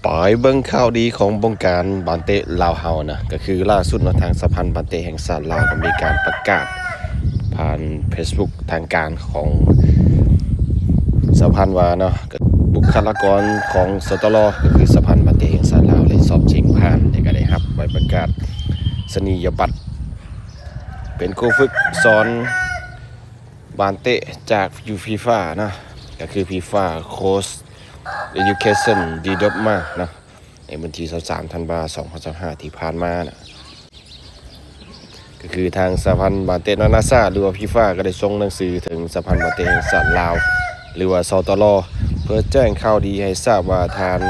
ໄປເບິ່ງຂ່າວດີຂອງວົງການບານເຕະລາວເຮົານະ ກໍຄືລ່າສຸດເນາະ ທາງສະຫະພັນບານເຕະແຫ່ງຊາດລາວກໍມີການປະກາດຜ່ານເຟສບຸກທາງການຂອງສະຫະພັນວ່າເນາະ ບຸກຄະລາກອນຂອງ ສຕລ ກໍຄືສະຫະພັນບານເຕະແຫ່ງຊາດລາວ ໄດ້ສອບເສັງຜ່ານ ແລະກໍໄດ້ຮັບໃບປະກາດສະນີຍະບັດ ເປັນຄູຝຶກສອນບານເຕະຈາກ FIFA ເນາະ ກໍຄື FIFA Coach Education Diploma ເນາະ ໃນວັນທີຊາວສາມ ທັນວາ ສອງພັນຊາວຫ້າ ທີ່ຜ່ານມານະ ກໍຄືທາງສະຫະພັນບານເຕະນານາຊາດ ຫຼືວ່າ FIFA ກໍໄດ້ສົ່ງໜັງສືເຖິງສະຫະພັນບານເຕະແຫ່ງຊາດລາວ ຫຼືວ່າ ສຕລ ເພື່ອແຈ້ງຂ່າວດີໃຫ້ຊາບວ່າ ທ່ານ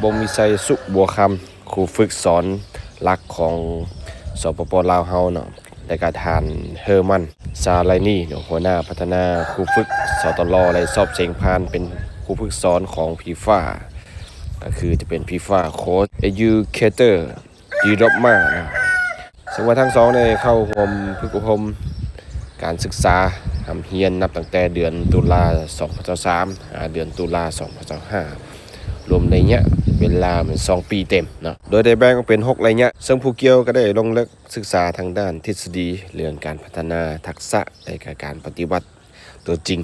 ບົງມີໄຊ ສຸບົວຄຳ ຄູຝຶກສອນຫຼັກຂອງ ສປປ ລາວເຮົາເນາະ ແລະກະທ່ານ ເຮີມັນ ຊາໄລນີ ເນາະ ຫົວໜ້າພັດທະນາຄູຝຶກ ສຕລ ໄດ້ສອບເສັງຜ່ານເປັນຄູຝຶກສອນຂອງ FIFA ກໍຄືຈະເປັນ FIFA Coach Educator Diploma ເນາະ ເຊິ່ງວ່າທັງສອງໄດ້ເຂົ້າຮ່ວມຝຶກອົບຮົມການສຶກສາຮ່ຳຮຽນ ນັບຕັ້ງແຕ່ເດືອນຕຸລາ ສອງພັນຊາວສາມ ຫາເດືອນຕຸລາ ສອງພັນຊາວຫ້າ ລວມໄລຍະເວລາແມ່ນສອງປີເຕັມເນາະ ໂດຍໄດ້ແບ່ງອອກເປັນຫົກໄລຍະ ເຊິ່ງຜູ້ກ່ຽວກໍໄດ້ລົງເລິກສຶກສາທາງດ້ານທິດສະດີ ເລື່ອງການພັດທະນາທັກສະ ແລະກະການປະຕິບັດຕົວຈິງ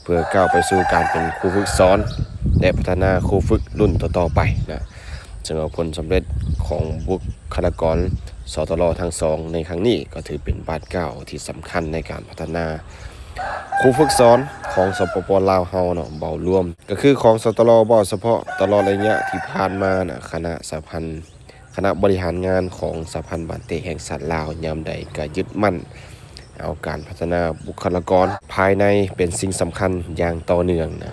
ເພື່ອກ້າວໄປສູ່ການເປັນຄູຝຶກສອນ ແລະ ພັດທະນາຄູຝຶກລຸ້ນຕໍ່ໆໄປນະ ເຊິ່ງວ່າຜົນສຳເລັດຂອງບຸກຄະລາກອນ ສຕລ ທັງສອງໃນຄັ້ງນີ້ ກໍຖືເປັນບາດກ້າວທີ່ສຳຄັນໃນການພັດທະນາຄູຝຶກສອນຂອງ ສປປ ລາວເຮົາເນາະ ເວົ້າລວມ ກໍຄືຂອງ ສຕລ ເວົ້າສະເພາະຕະຫຼອດໄລຍະທີ່ຜ່ານມານະ ຄະນະສະຫະພັນ ຄະນະບໍລິຫານງານຂອງສະຫະພັນບານເຕະແຫ່ງຊາດລາວ ຍາມໃດກໍຍຶດໝັ້ນເອົາການພັດທະນາບຸກຄະລາກອນພາຍໃນເປັນສິ່ງສຳຄັນຢ່າງຕໍ່ເນື່ອງນະ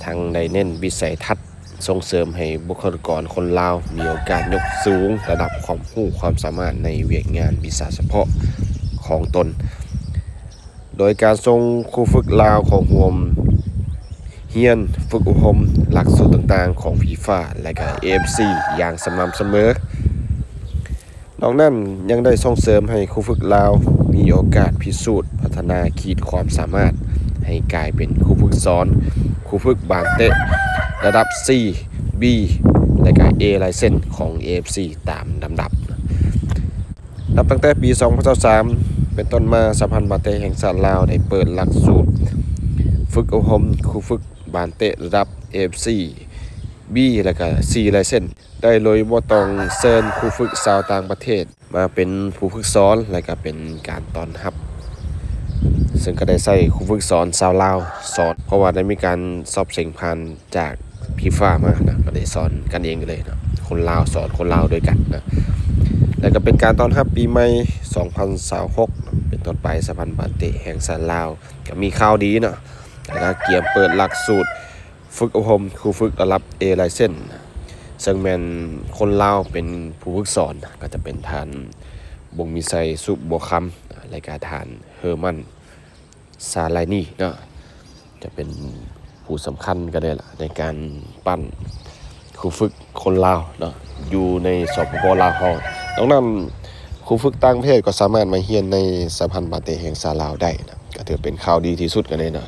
ທັງໄດ້ເນັ້ນວິໄສທັດສົ່ງເສີມໃຫ້ບຸກຄະລາກອນຄົນລາວມີໂອກາດຍົກສູງລະດັບຄວາມຮູ້ຄວາມສາມາດໃນວຽກງານວິຊາສະເພາະຂອງຕົນ. ໂດຍການສົ່ງຄູຝຶກລາວເຂົ້າຮ່ວມຮຽນຝຶກອົບຮົມຫຼັກສູດຕ່າງໆຂອງ FIFA ແລະກະ AFC ຢ່າງສະໝ່ຳສະເໝີ. ນອກນັ້ນຍັງໄດ້ສົ່ງເສີມໃຫ້ຄູຝຶກລາວມີໂອກາດພິສູດພັດທະນາຂີດຄວາມສາມາດໃຫ້ກາຍເປັນຄູຝຶກສອນ, ຄູຝຶກບານເຕະລະດັບ C, B ແລະກະ A license ຂອງ AFC ຕາມລຳດັບ. ນັບຕັ້ງແຕ່ປີສອງພັນຊາວສາມເປັນຕົ້ນມາ, ສະຫະພັນບານເຕະແຫ່ງຊາດລາວໄດ້ເປີດຫຼັກສູດຝຶກອົບຮົມຄູຝຶກບານເຕະລະດັບ AFC, B ແລະກະ C license ໄດ້ໂດຍບໍ່ຕ້ອງເຊີນຄູຝຶກຊາວຕ່າງປະເທດມາເປັນຜູ້ຝຶກສອນ ແລະກະເປັນການຕ້ອນຮັບ, ເຊິ່ງກະໄດ້ໃຊ້ຄູຝຶກສອນຊາວລາວສອນ ເພາະວ່າໄດ້ມີການສອບເສັງຜ່ານ ຈາກ FIFA ມານະ ກໍໄດ້ສອນກັນເອງເລີຍເນາະ, ຄົນລາວສອນຄົນລາວດ້ວຍກັນນະ. ແລ້ວກໍເປັນການຕ້ອນຮັບປີໃໝ່ສອງພັນຊາວຫົກເນາະ ເປັນຕົ້ນໄປ, ສະຫະພັນບານເຕະແຫ່ງຊາດລາວກໍມີຂ່າວດີເນາະ, ແລ້ວກໍກຽມເປີດຫຼັກສູດຝຶກອົບຮົມຄູຝຶກລະດັບ A license ນະ, ເຊິ່ງແມ່ນຄົນລາວເປັນຜູ້ຝຶກສອນນະ, ກໍຈະເປັນທ່ານ ບົງມີໄຊ ສຸບົວຄຳ ແລະກະທ່ານ ເຮີມັນ ຊາໄລນີເນາະ ຈະເປັນຜູ້ສຳຄັນກໍໄດ້ລະ ໃນການປັ້ນຄູຝຶກຄົນລາວເນາະ ຢູ່ໃນ ສປປ ລາວເຮົາ. ນອກນັ້ນ ຄູຝຶກຕ່າງປະເທດກໍສາມາດມາຮຽນໃນສະຫະພັນບານເຕະແຫ່ງຊາດລາວໄດ້ນະ, ກໍຖືເປັນຂ່າວດີທີ່ສຸດກໍໄດ້ເນາະ.